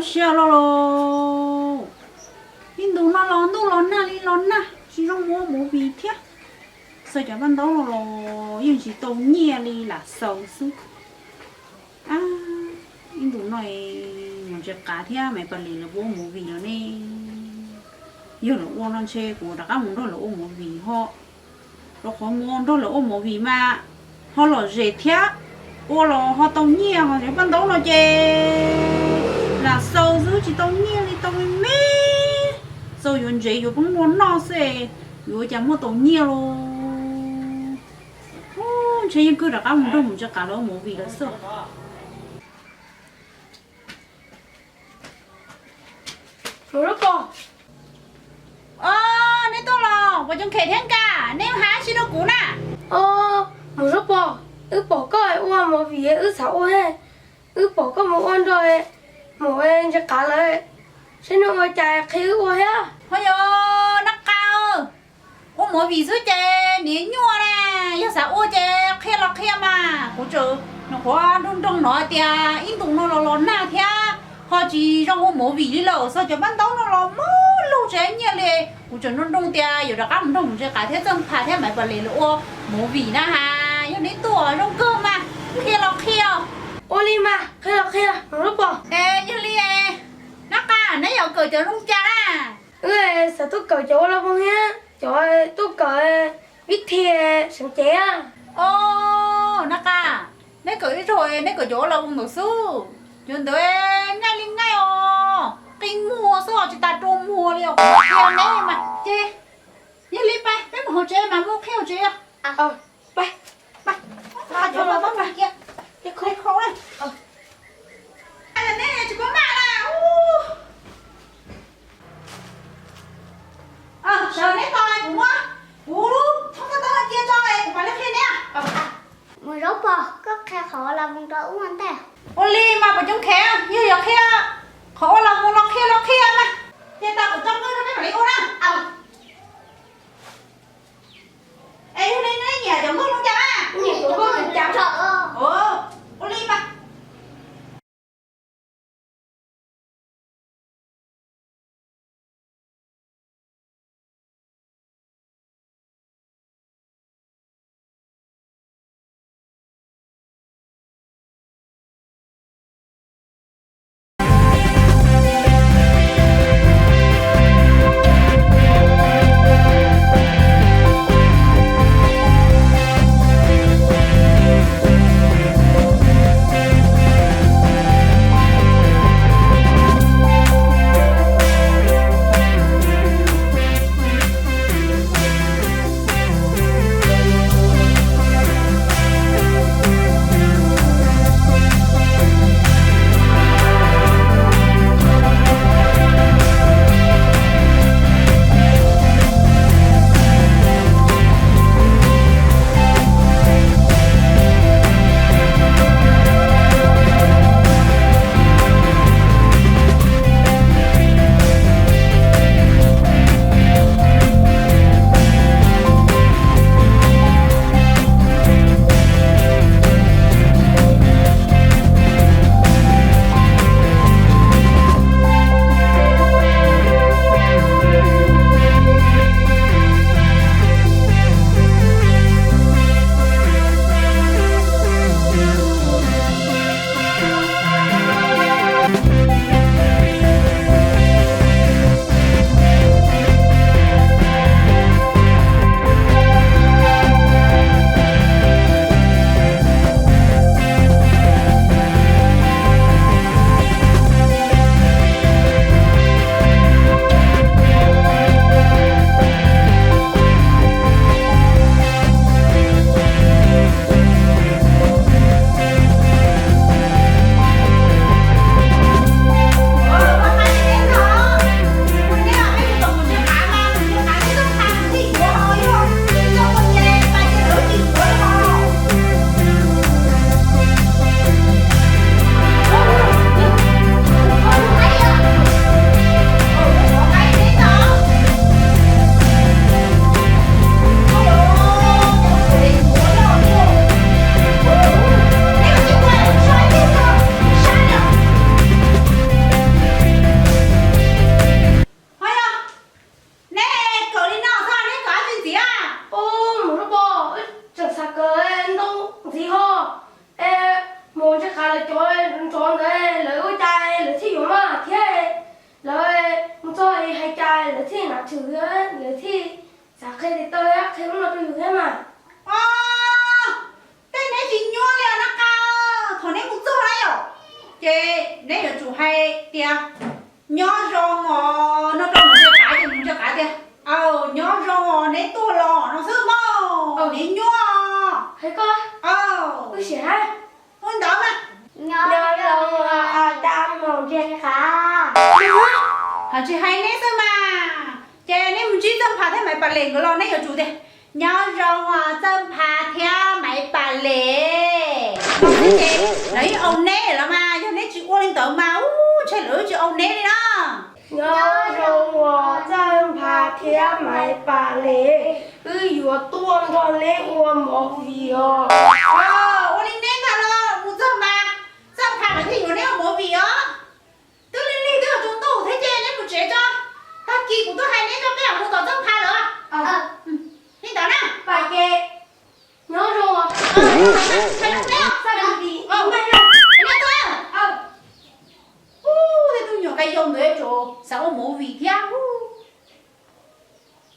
Siab loj los, ib ntus no los ntuj los nag li los nag, tsis zoo ua movie thiab. Xav cov paj ntaub no los yeej tsis tau nyiaj li, lam xaus xwb. Ib ntus no mus ntsia qav thiab Maiv Pas Lis lawv ua movie lawm ne. Yog lawv ua no ntshe kuv rov qab mus nrog lawv ua movie ho. Rau qhov mus nrog lawv ua movie mas ho lom zem thiab, ua los ho tau nyiaj, ho cov paj ntaub no ces lam xaus xwb, tsis tau nyiaj li, tau me me. Xaus yuav ntsev yuav poob nua noj xwb, yuav ua cas muaj tau nyiaj lauj. Ntshe yeej kawg rov qab mus nrog mus ntsia qav lawv ua movie lawm xwb. Os, neb tuaj los, Pov Coob Khem thiab Nkaj, neb hais dab tsi rau kuv na? Os, Mus Zaub Pog, wb pom koj ua movie wb xav ua, wb pom koj mus ua nrog mus ntsia qav lawv, saib nws ua cas qhia wb ua thiab. Ho yog Nab Qa, ua movie xwb ces niam nyuaj na, yog xav ua ces qhia los qhia mas. Kuv tseem nyuam qhuav nroo nroo no tias ib ntus no los los nag thiab ho tsis zoo ua movie li lawm, xav cov paj ntaub no los muaj lug tsis nyiaj li. Kuv tseem nroo nroo tias yuav rov qab mus nrog mus ntsia qav thiab Txawj Pha thiab Maiv Pas Lis lawv ua movie na has. Yog neb tuaj zoo kawg mas, qhia los qhia. Ua li mas, qhia los qhia, Mus Zaub Pog. Es yog li, Nab Qa, neb yuav kawm cov zoo cas na? Wb xav tuaj kawm cov ua las voos thiab cov tuaj kawm vib thi seev cev. Os, Nab Qa, neb kawm ib zaug neb kawm cov ua las voos ntawd xwb, cov ntawd ngaij li ngaij os, qi muag xwb os, tsis tas rua muag li os, kuv qhia neb mas. Ces yog li pais peb mus hauv tsev mas muab qhia hauv tsev os. Pais, pais, neb tsis paub maj na. Sawv neb tos kuv muab kuv lub thoob toj tau cia tso es kuv mam li qhia neb. Mus Zaub Pog, koj qhia qhov ua las voos rau wb ua ntej. Ua li mas Pov Coob Khem, yog yuav qhia qhov ua las voos los qhia los qhia mas, ces tau kuv tso nkawj rau peb mam li ua na. Es yog li neb nyiam cov nkauj zoo cas na? Ua li mas. Lawv thiaj xav qhia tias tau qhia lub no rau yus thiab mas. Os, tej neb tsis nyuaj li os Nab Qa. Thaum neb mus txog na yom, ces neb yuav tsum hais tias nyob zoo os no rau mus ntsia qav, ces mus ntsia qav tias, aw, nyob zoo os, neb tuaj los no xwb mog, neb nyuaj. Hais koj, wb sim hais, ua ntawd mas. Nyob zoo os, dab mus ntsia qav. Hais tsis hais neb xwb mas, ces neb mus ntsib Txawj Nphas thiab Maiv Pas Les nkawd los neb yuav tsum tias nyob zoo os Txawj Nphas thiab Maiv Pas Les. Lawv yeej au neb los mas, yog neb tsis ua li ntawd mas ub, ntshe lawv tsis au neb li na. Nyob zoo os Txawj Nphas thiab Maiv Pas Les, wb yuav tuaj nrog neb ua movie os. Ua li neb ntag los mus txog mas Txawj Nphas lawv thiaj yuav neb ua movie os. Twb lig lig twb yuav tsaus ntuj thiab ces neb mus tsev tso. Tag kis kuv tuaj hais neb tso peb mam mus tom Txawj Nphas lawm. Li ntawd na. Nyob zoo os.